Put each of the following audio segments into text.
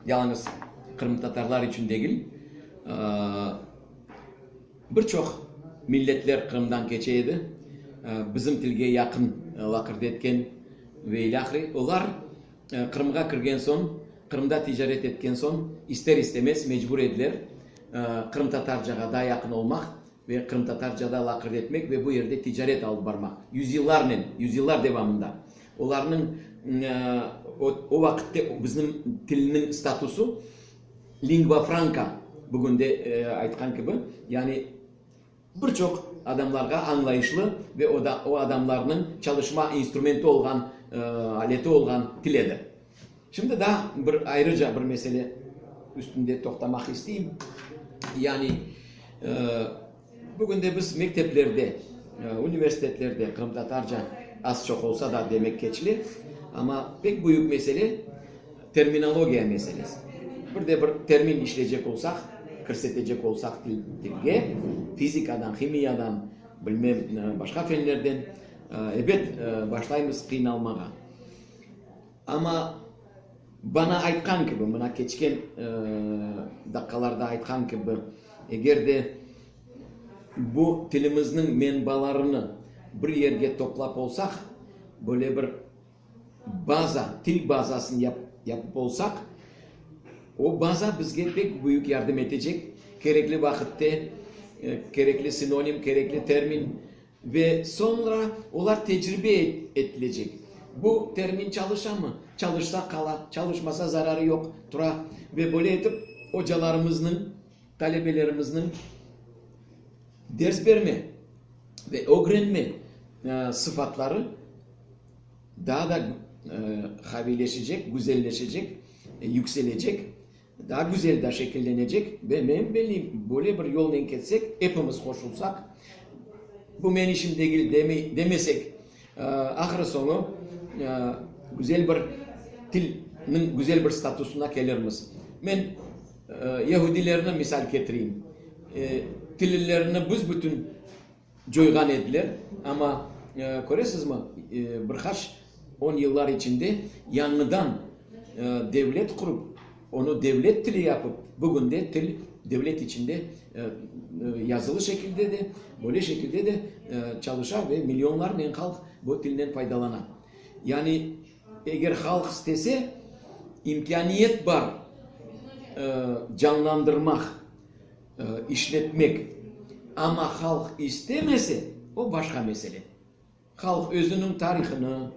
Yalıñız qırımtatarlar içün degil, bir çoq milletler Qırımdan keçe edi, bizim tilge yaqın laqırdı etken ve ilâhre. Olar Qırımğa kirgen soñ, Qırımda ticaret etken soñ, ister-istemez mecbur ediler qırımtatarcağa daa yaqın olmaq ve qırımtatarcada laqırdı etmek ve bu yerde ticaret alıp barmaq. Yüzyıllarnen, yüzyıllar devamında. Olarnıñ o vaqıtte bizim tilniñ statusı lingua franka, bugün de aytqan kibi, yani bir çoq adamlarğa añlayışlı ve o da o adamlarnıñ çalışma instrumenti olğan, aleti olğan til edi. Şimdi daa bir ayrıca bir mesele üstünde toqtamaq isteyim. Yani bugün de biz mekteplerde, universitetlerde qırımtatarca az-çoq olsa da demek keçile, amma pek büyük mesele terminologiya meselesi. Bir de bir termin işleycek olsaq, kirsetecek olsaq tilge, fizikadan, himiyadan, bilmem, başqa fenlerden, ebet, başlaymız qıynalmağa. Amma bana aytqan kibi, mına keçken daqqalarda aytqan kibi, eger de bu tilimizniñ menbalarını bir yerge toplap olsaq, böyle bir baza, til bazasını yapıp olsaq, o baza bizge pek büyük yardım etecek, kerekli vaqıtte kerekli sinonim, kerekli termin Ve soñra olar tecribe etilecek. Bu termin çalışamı? Çalışsa qala, çalışmasa zararı yoq, tura. Ve böyle etip ocalarımıznıñ, talebelerimizniñ ders berme ve ögrenme sıfatları daa da qaviyleşecek, güzelleşecek, yükselecek. Daa güzel da şekillenecek ve men belleyim, böyle bir yolnen ketsek, epimiz qoşulsaq, bu men işim degil demey, demesek, ahırı soñu güzel bir tilniñ güzel bir statusına kelirmiz. Men yehudilerni misal ketireyim. Tillerini büs-bütün coyğan ediler, amma, köresizmi, bir qaç on yıllar içinde yañıdan devlet qurıp, onı devlet tili yapıp, bugün de til devlet içinde yazılı şekilde de, böyle şekilde de çalışa ve millionlarnen halq bu tilnen faydalana. Yani, eger halq istese, imkâniyet bar canlandırmaq. İşletmek. Amma halq istemese, o başqa mesele. Halq özüniñ tarihını,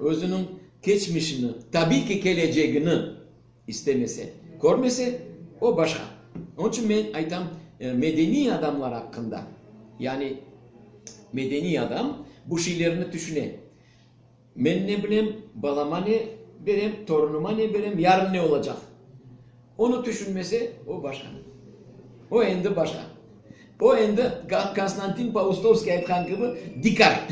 özüniñ keçmişini, tabiy ki, kelecegini istemese, körmese, o başqa. Onıñ içün men aytam, medeniy adamlar aqqında. Yani medeniy adam bu şeylerni tüşüne. Men ne bilem, balama ne berem, torunıma ne berem, yarın ne olacaq? Onı tüşünmese, o başqa. O endi başqa. O endi, Konstantin Paustovskiy aytqan kibi, dikar.